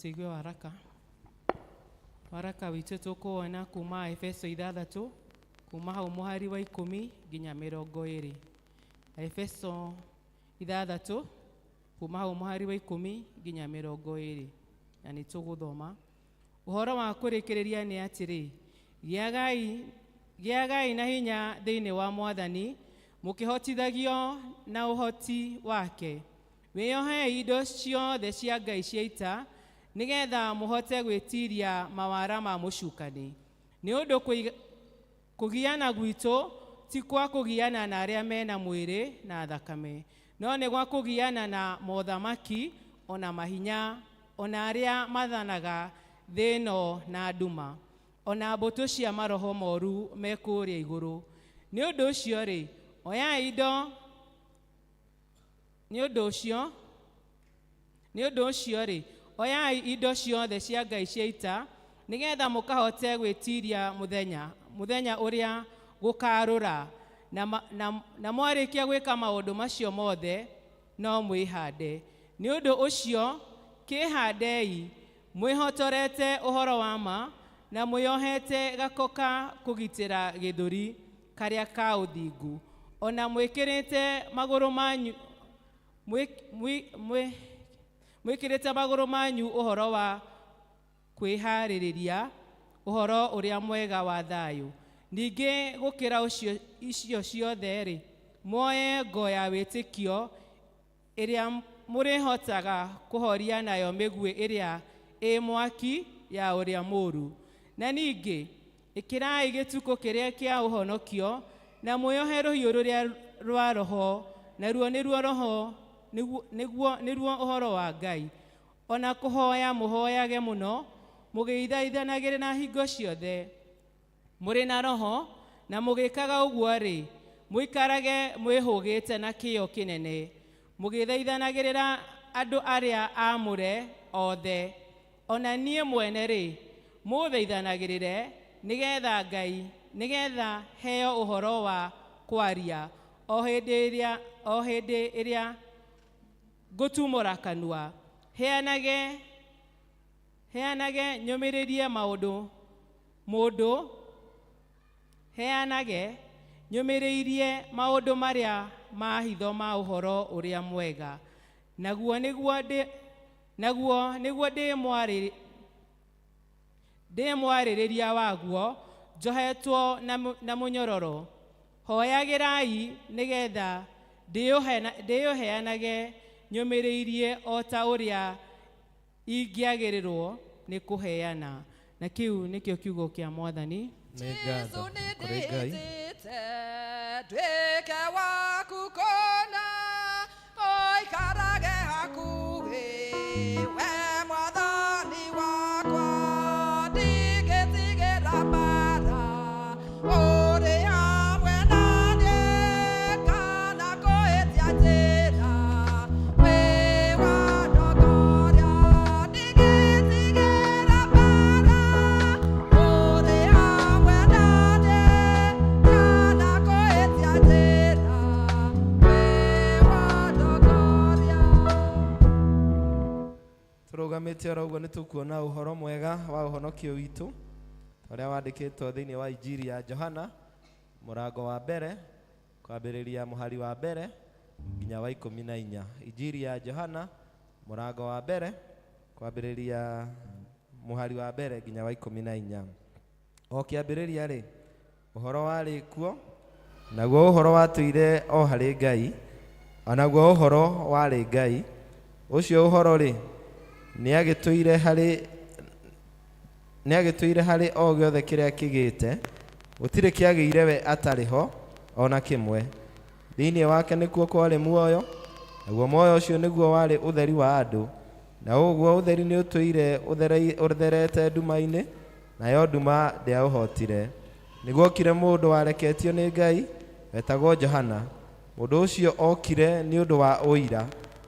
Tũigue waraka. Waraka witũ tũkũwona kuma Efeso 6, kuma hau mũhari wa 10 nginya 20. Efeso 6, kuma hau mũhari wa 10 nginya 20. Na nĩ tũgũthoma. Ũhoro wa kũrĩkĩrĩria nĩ atĩrĩ, gĩagai na hinya thĩinĩ wa Mwathani, mũkĩhotithagio na ũhoti wake. Wĩyohei indo ciothe cia Ngai cia ita, nĩgetha mũhote gwĩtiiria mawara ma mũcukani. Nĩ ũndũ kũgiana gwitũ ti kwa kũgiana na arĩa mena mwĩrĩ na thakame, no nĩ gwa kũgiana na mothamaki, ona mahinya, ona arĩa mathanaga thĩ ĩno na nduma, ona mbũtũ cia maroho moru me kũrĩa igũrũ. Nĩ ũndũ ũcio-rĩ, oyai indo nĩ ũndũ ũcio nĩ ũndũ ũcio-rĩ, oyai indo ciothe cia Ngai cia ita, nĩgetha mũkahote gwĩtiiria mũthenya ũrĩa gũkarũra, na mwarĩkia gwĩka maũndũ macio mothe, no mwĩhande. Nĩ ũndũ ũcio kĩĩhandei, mwĩhotorete ũhoro wa ma, na mwĩohete gako ka kũgitĩra gĩthũri karĩa ka ũthingu, ona mwĩkĩrĩte magũrũ manyu mwĩkĩrĩte magũrũ manyu ũhoro wa kwĩharĩrĩria ũhoro ũrĩa mwega wa thayũ. Ningĩ gũkĩra ũcio icio ciothe-rĩ, muoye ngo ya wĩtĩkio ĩrĩa mũrĩhotaga kũhoria nayo mĩguĩ ĩrĩa ĩ mwaki ya ũrĩa mũũru. Na ningĩ ĩkĩrai gĩtukũ kĩrĩa kĩa ũhonokio, na mwĩohe rũhiũ rũrĩa rwa roho, naruo nĩruo roho nĩruo ũhoro wa Ngai. Ona kũhoya mũhoyage mũno, mũgĩthaithanagĩrĩra hingo ciothe mũrĩ na roho, na mũgĩkaga ũguo-rĩ, mũikarage mwĩhũgĩte na kĩyo kĩnene, mũgĩthaithanagĩrĩra andũ arĩa aamũre othe. Ona niĩ mwene-rĩ, mũthaithanagĩrĩre, nĩgetha Ngai, nĩgetha heo ũhoro wa kwaria o hĩndĩ ĩrĩa ngũtumũra kanua, heanage nyũmĩrĩrie maũndũ mũndũ heanage nyũmĩrĩirie maũndũ marĩa ma hitho ma ũhoro ũrĩa mwega, naguo nĩguo ndĩ mwarĩrĩria waguo, njohetwo na mũnyororo. Hoyagĩrai nĩgetha ndĩũheanage nyũmĩrĩirie o ta ũrĩa ingĩagĩrĩrwo nĩ kũheana. Na kĩu nĩkĩo kiugo kĩa Mwathani. Nĩ ngatho Jesu kũrĩ Ngai. Nĩndĩtĩte nduĩke waku kũna, ũikarage hakuhĩ, we Mwathani wakwa. Ndingĩtigĩra mbara, ũrĩ hamwe na niĩ, kana kũhĩtia njĩra, wĩ wandongoria. Ndingĩtigĩra mbara, ũrĩ hamwe na niĩ, kana kũhĩtia njĩra, wĩ wandongoria. Tũrũgamĩte oro ũguo, nĩ tũkuona ũhoro mwega wa ũhonokio witũ ũrĩa wandĩkĩtwo thĩinĩ wa Injiri ya Johana, mũrango wa mbere, kwambĩrĩria mũhari wa mbere nginya wa 14. Injiri ya Johana, mũrango wa mbere, kwambĩrĩria mũhari wa mbere nginya wa 14. O kĩambĩrĩria rĩ, ũhoro warĩ kuo, naguo ũhoro watũire o harĩ Ngai, onaguo ũhoro warĩ Ngai. Ũcio ũhoro rĩ, nĩ agĩtũire harĩ o gĩothe kĩrĩa kĩgĩte. Gũtirĩ kĩagĩire we atarĩ ho ona kĩmwe. Thĩinĩ wake nĩkuo kwarĩ muoyo, naguo muoyo ũcio nĩguo warĩ ũtheri wa andũ. Na ũguo ũtheri nĩ ũtũire ũtherete nduma-inĩ, nayo nduma ndĩaũhotire. Nĩguokire mũndũ wareketio nĩ Ngai wetagwo Johana. Mũndũ ũcio okire nĩ ũndũ wa ũira,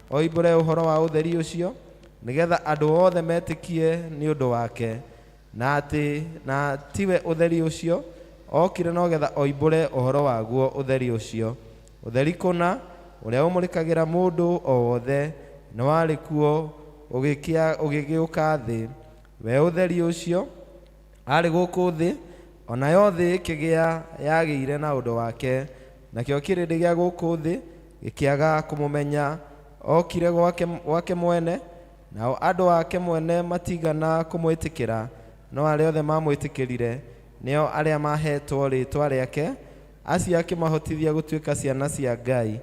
oimbũre ũhoro wa ũtheri ũcio, nĩgetha andũ othe metĩkie nĩ ũndũ wake. Na atĩ na tiwe ũtheri ũcio, okire nogetha oimbũre ũhoro waguo ũtheri ũcio. Ũtheri kũna, ũrĩa ũmũrĩkagĩra mũndũ o wothe, nĩ warĩ kuo. Ũgĩgĩũka thĩ. We ũtheri ũcio arĩ gũkũ thĩ, onayo thĩ ĩkĩgĩa yagĩire na ũndũ wake, nakĩo kĩrĩndĩ gĩa gũkũ thĩ gĩkĩaga kũmũmenya. Okire gwake, gwake mwene, nao andũ ake mwene matigana kũmwĩtĩkĩra. No arĩa othe mamwĩtĩkĩrire, nĩo arĩa mahetwo rĩĩtwa rĩake, acio akĩmahotithia gũtuĩka ciana cia Ngai,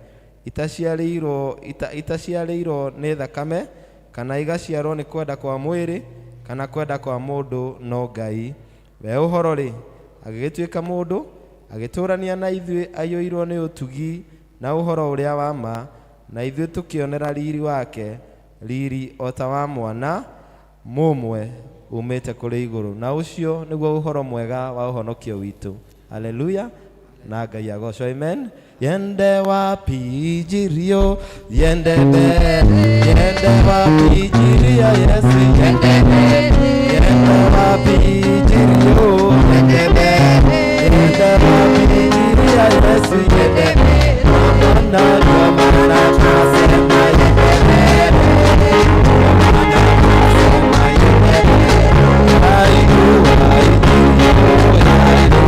itaciarĩirwo itaciarĩirwo nĩ thakame, kana igaciarwo nĩ kwenda kwa mwĩrĩ, kana kwenda kwa mũndũ, no Ngai. We ũhoro-rĩ, agĩgĩtuĩka mũndũ, agĩtũũrania na ithuĩ, aiyũirwo nĩ ũtugi na ũhoro ũrĩa wa ma, na ithuĩ tũkĩonera riri wake, riri o ta wa mwana mũmwe umĩte kũrĩ igũrũ. Na ũcio nĩguo ũhoro mwega wa ũhonokio witũ. Haleluya, na Ngai agocwo. Amen. Yende wapi ijirio, yende mbere, yende wapi ijirio, Yesu, yende mbere, yende wapi ijirio, yende mbere, yende wapi ijirio, Yesu, yende mbere. Kwa maana tunasema yende mbere, kwa maana tunasema yende mbere. Haikuwa ijirio, haikuwa ijirio, Yesu,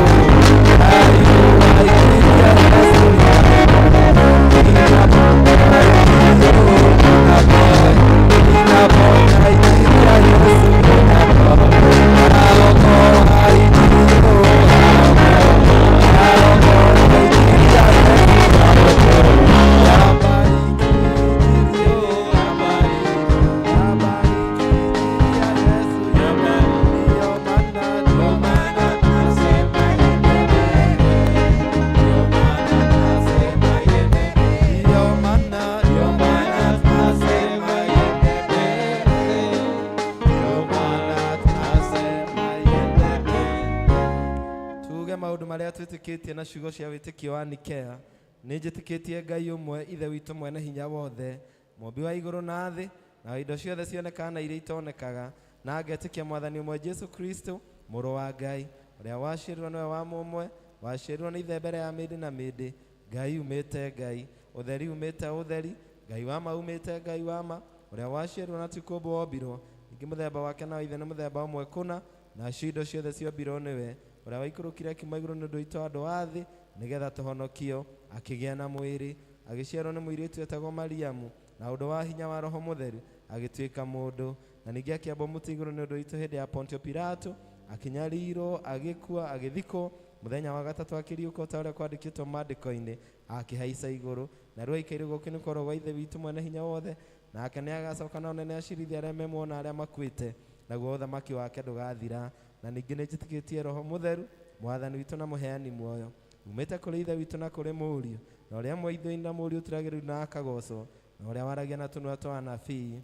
Tuge maũndũ marĩa twĩtĩkĩtie na ciugo cia wĩtĩkio wa Nikea. Nĩ njĩtĩkĩtie Ngai ũmwe, Ithe witũ mwene hinya wothe, mũmbi wa igũrũ na thĩ, na indo ciothe cionekaga na iria itonekaga, na ngetĩkia Mwathani ũmwe Jesu Kristo, mũrũ wa Ngai, ũrĩa waciarirwo nĩwe wa mũmwe, waciarirwo nĩ Ithe mbere ya mĩndĩ na mĩndĩ, Ngai umĩte Ngai, ũtheri umĩte ũtheri, Ngai wa ma umĩte Ngai wa ma, ũrĩa waciarirwo na ti kũmbwo wombirwo, ningĩ mũthemba wake na wa Ithe nĩ mũthemba ũmwe kũna, nacio indo ciothe ciombirwo nĩwe, ũrĩa waikũrũkire akiuma igũrũ nĩ ũndũ witũ andũ a thĩ, nĩgetha tũhonokio, akĩgĩa na mwĩrĩ, agĩciarwo nĩ mũirĩtu wetagwo Mariamu, na ũndũ wa hinya wa Roho Mũtheru agĩtuĩka mũndũ, na ningĩ akĩambwo mũtĩ igũrũ nĩ ũndũ witũ hĩndĩ ya Pontio Pilato, akĩnyarirwo, agĩkua, agĩthikwo, mũthenya wa gatatũ akĩriũka ta ũrĩa kwandĩkĩtwo maandĩko-inĩ, akĩhaica igũrũ, na rĩu aikaire guoko-inĩ kwa ũrĩo gwa Ithe witũ mwene hinya wothe, nake nĩ agacoka na ũnene acirithie arĩa me muoyo na arĩa makuĩte, naguo ũthamaki wake ndũgathira. Na ningĩ nĩ njĩtĩkĩtie Roho Mũtheru, Mwathani witũ na mũheani muoyo, umĩte kũrĩ Ithe witũ na kũrĩ Mũriũ, na ũrĩa mwaitho-inĩ na Mũriũ ũturagĩrĩrio na akagocwo, na ũrĩa waragia na tũnua twa anabii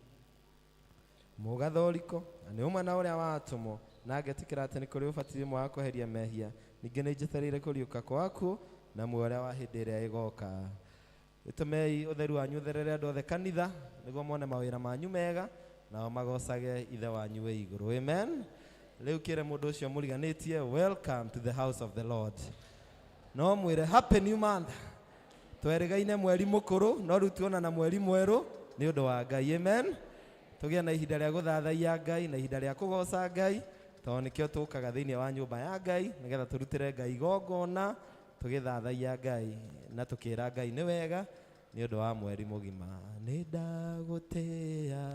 mũgathoriko, na nĩ ũmwe na ũrĩa watũmwo, na ngetĩkĩra atĩ nĩ kũrĩ ũbatithio ũmwe wa kweheria mehia, ningĩ nĩ njetereire kũriũka kwaku na muoyo ũrĩa wa hĩndĩ ĩrĩa ĩgoka. Ĩtũmei ũtheru wanyu ũtherere andũ othe kanitha, nĩguo mone mawĩra manyu mega, nao magocage Ithe wanyu wĩ igũrũ. Amen. Rĩu kĩre mũndũ ũcio mũriganĩtie, welcome to the house of the Lord. No mwĩre happy new month. Twerĩgaine mweri mũkũrũ, no rĩu tuonana mweri mwerũ nĩ ũndũ wa Ngai. Amen. Tũgĩe na ihinda rĩa gũthathaiya Ngai na ihinda rĩa kũgoca Ngai, tondũ nĩkĩo tũkaga thĩinĩ wa nyũmba ya Ngai, nĩgetha tũrutĩre Ngai igongona, tũgĩthathaiya Ngai na tũkĩra Ngai nĩ wega nĩ ũndũ wa mweri mũgima. Nĩ ndagũtĩĩa,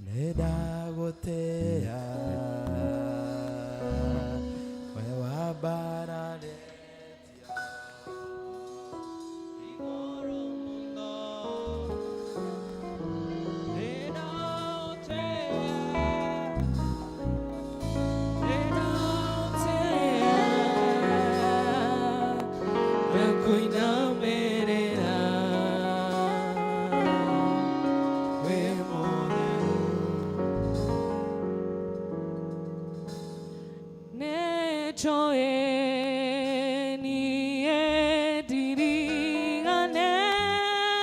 nĩ ndagũtĩĩa, we wambararĩtie Igũrũ mũno. Nĩ ndagũtĩĩa, nĩ ndagũtĩĩa, na kũinamĩrĩra wĩ mũtheru. Nĩnjũĩ niĩ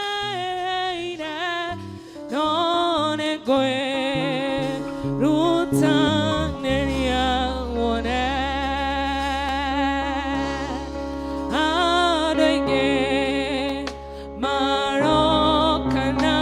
ndiriganĩire, no nĩngwĩrutanĩria wone. Andũ aingĩ maroka na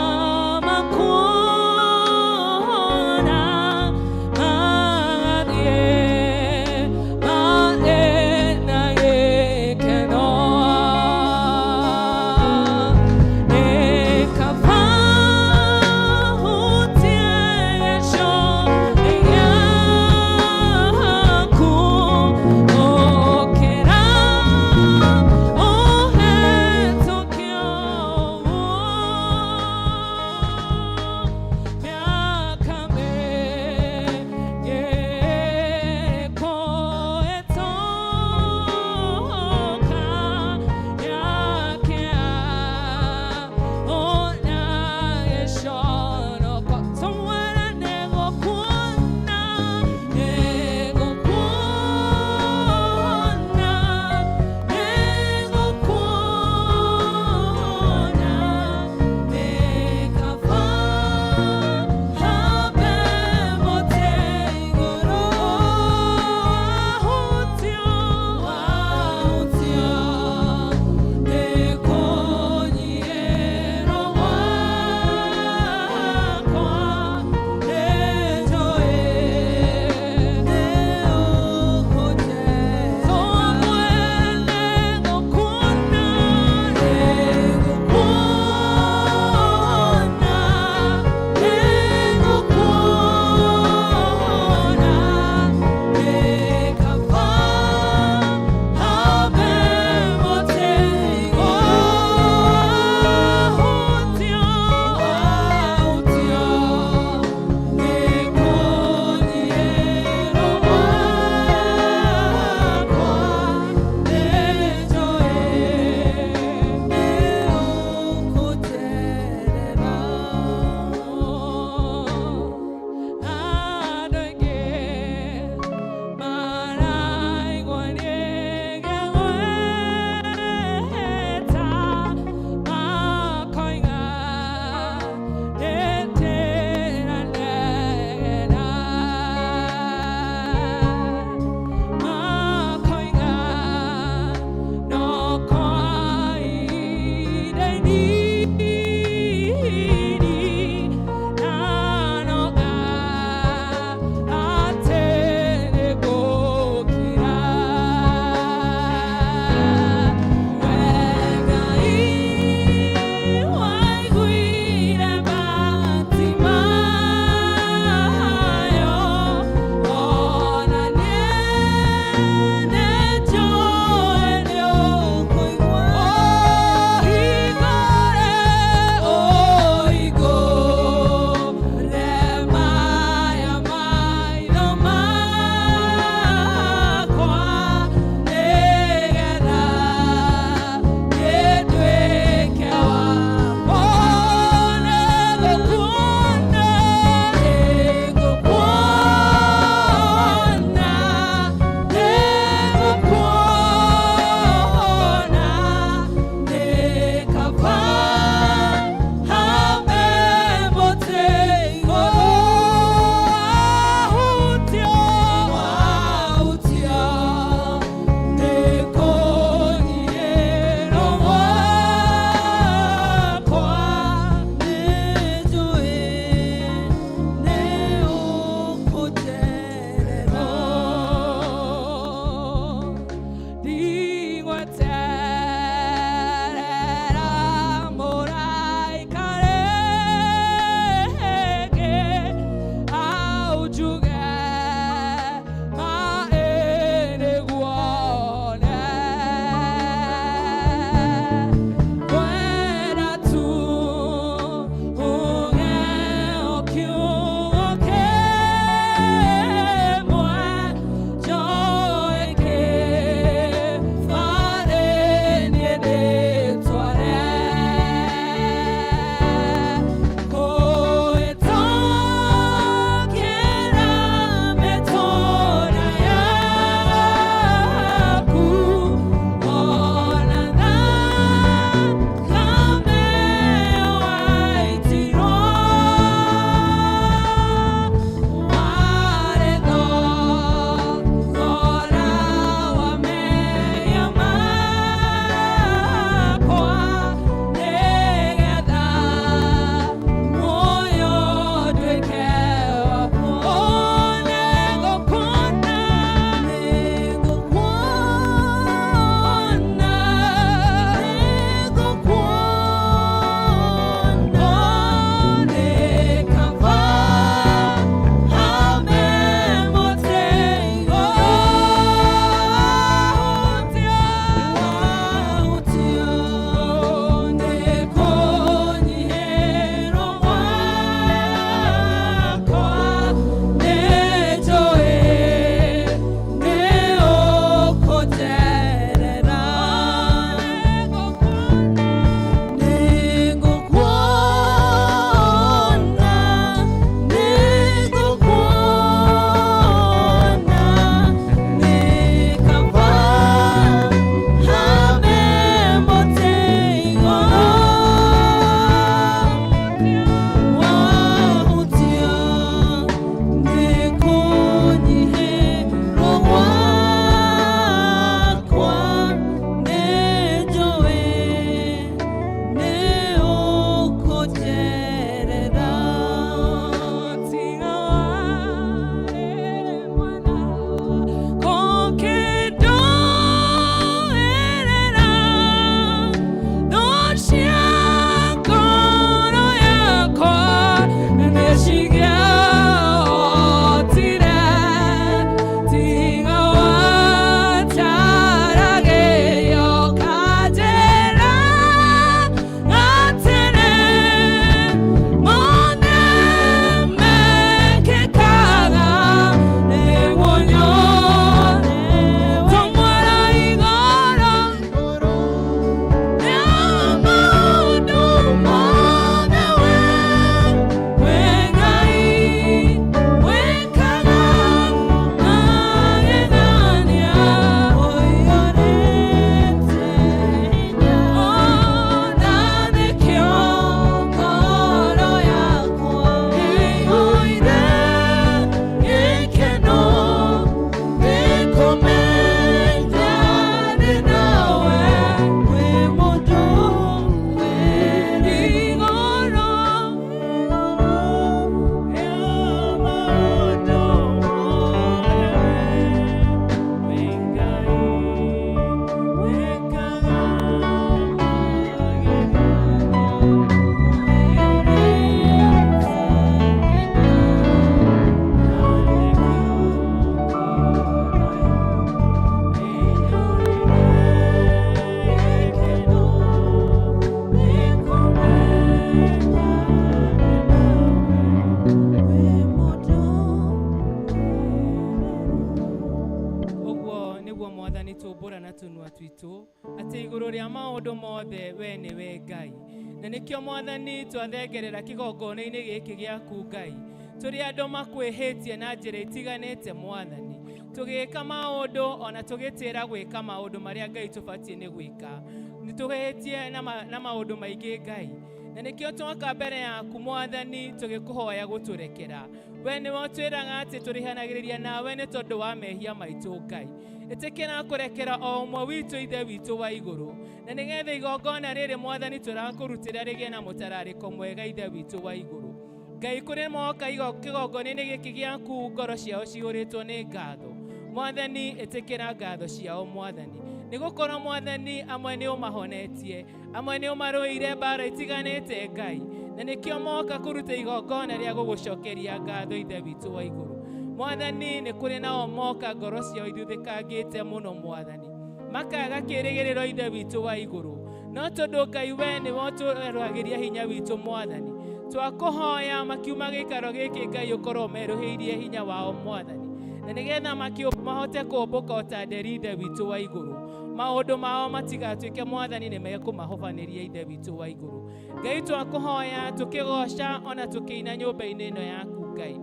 Mwathani tũmbũra na tũnua twitũ atĩ igũrũ rĩa maũndũ mothe we nĩwe Ngai. Na nĩkĩo Mwathani twathengerera kĩgongona-inĩ gĩkĩ gĩaku Ngai, tũrĩ andũ makwĩhĩtie na njĩra itiganĩte Mwathani, tũgĩka maũndũ ona tũgĩtĩra gwĩka maũndũ marĩa Ngai tũbatiĩ nĩ gwĩka. Nĩ tũhĩtie na maũndũ maingĩ Ngai, na nĩkĩo twoka mbere yaku Mwathani tũgĩkũhoya gũtũrekera. We nĩwe ũtwĩraga atĩ tũrĩhanagĩrĩria nawe nĩ tondũ wa mehia maitũ Ngai. Ĩtĩkĩra kũrekera o ũmwe witũ Ithe witũ wa igũrũ, na nĩgetha igongona rĩrĩ Mwathani tũrakũrutĩra rĩgĩe na mũtararĩko mwega Ithe witũ wa igũrũ. Ngai kũrĩ moka kĩgongona-inĩ gĩkĩ gĩaku ngoro ciao cihũrĩtwo nĩ ngatho. Mwathani ĩtĩkĩra ngatho ciao Mwathani, nĩ gũkorwo Mwathani amwe nĩ ũmahonetie, amwe nĩ ũmarũĩire mbara itiganĩte Ngai, na nĩkĩo moka kũruta igongona rĩa gũgũcokeria ngatho Ithe witũ wa igũrũ. Mwathani nĩ kũrĩ nao moka ngoro ciao ithuthĩkangĩte mũno Mwathani, makaga kĩĩrĩgĩrĩro Ithe witũ wa igũrũ, no tondũ Ngai we nĩwe ũtũragĩria hinya witũ Mwathani, twakũhoya makiuma gĩikaro gĩkĩ Ngai ũkorwo merũhĩirie hinya wao Mwathani, na nĩgetha mahote kũmbũka o ta nderi Ithe witũ wa igũrũ, maũndũ mao matigatuĩke Mwathani nĩ mekũmahobanĩria Ithe witũ wa igũrũ. Ngai twakũhoya tũkĩgoca ona tũkĩina nyũmba-inĩ ĩno yaku Ngai.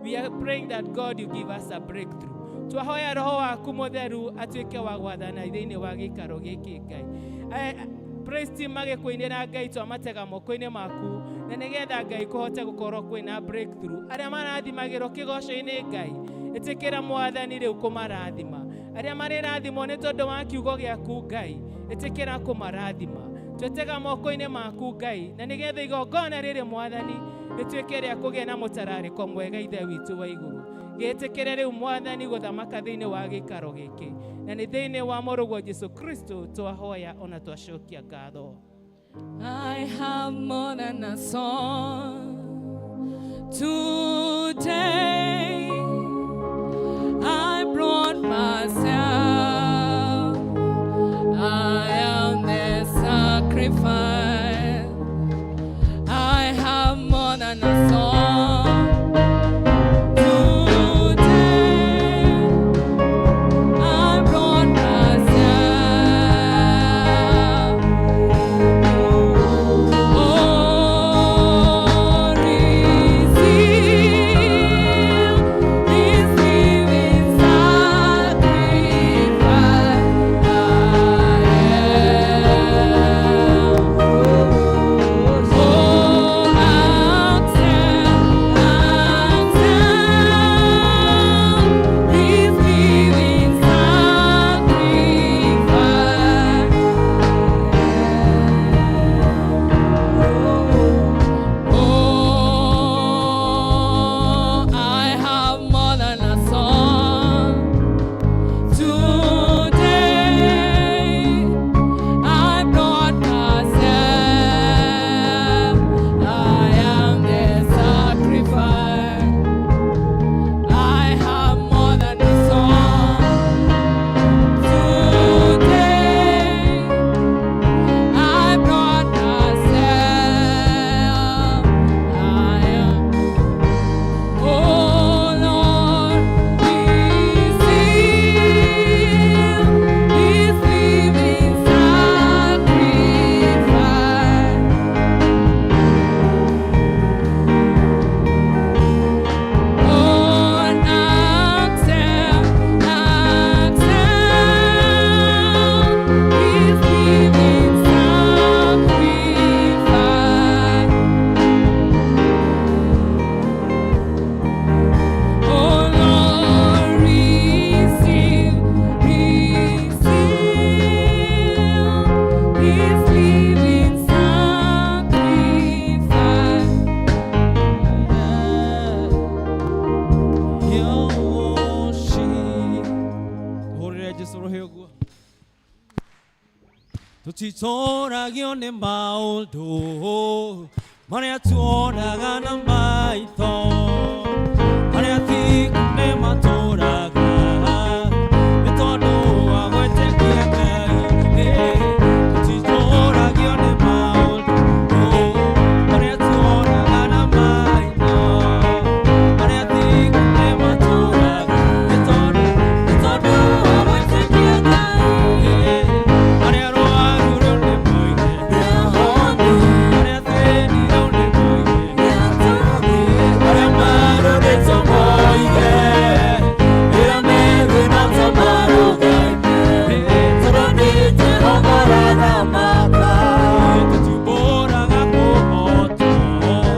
We are praying that God you give us a breakthrough. Twahoya roho waku mũtheru atuĩke wa gwathana thĩinĩ wa gĩikaro gĩkĩ Ngai. Praise team magĩkũinĩra Ngai twamatega moko-inĩ maku, na nĩgetha Ngai kũhote gũkorwo kwĩna breakthrough. Arĩa marathimagĩrwo kĩgoco-inĩ Ngai, ĩtĩkĩra Mwathani rĩu kũmarathima. Arĩa marĩrathimwo nĩ tondũ wa kiugo gĩaku Ngai, ĩtĩkĩra kũmarathima. Twetega moko-inĩ maku Ngai, na nĩgetha igongona rĩrĩ Mwathani rĩtuĩke rĩa kũgĩa na mũtararĩko mwega Ithe witũ wa igũrũ. Gĩtĩkĩre rĩu Mwathani gũthamaka thĩinĩ wa gĩikaro gĩkĩ, na nĩ thĩinĩ wa mũrũguo Jesu Kristo twahoya ona twacokia ngatho. I have more than a song today. I brought myself. I am the sacrifice. I have more than a song today. I brought myself. Oh, receive this living sacrifice. I am. Oh, accept, accept this living sacrifice. Oh, I have more than a song today. I brought myself. I am the sacrifice. I have more than a song today. I brought myself. I am. Oh Lord, receive this living sacrifice. Oh, accept, accept this living sacrifice. Oh Lord, receive, receive this living sacrifice. Yoshi Hũrĩre Jesũ rũhĩ ũguo. Tũtitũragio nĩ maũndũ marĩa tuonaga na maitho, arĩa thingu nĩ matũraga.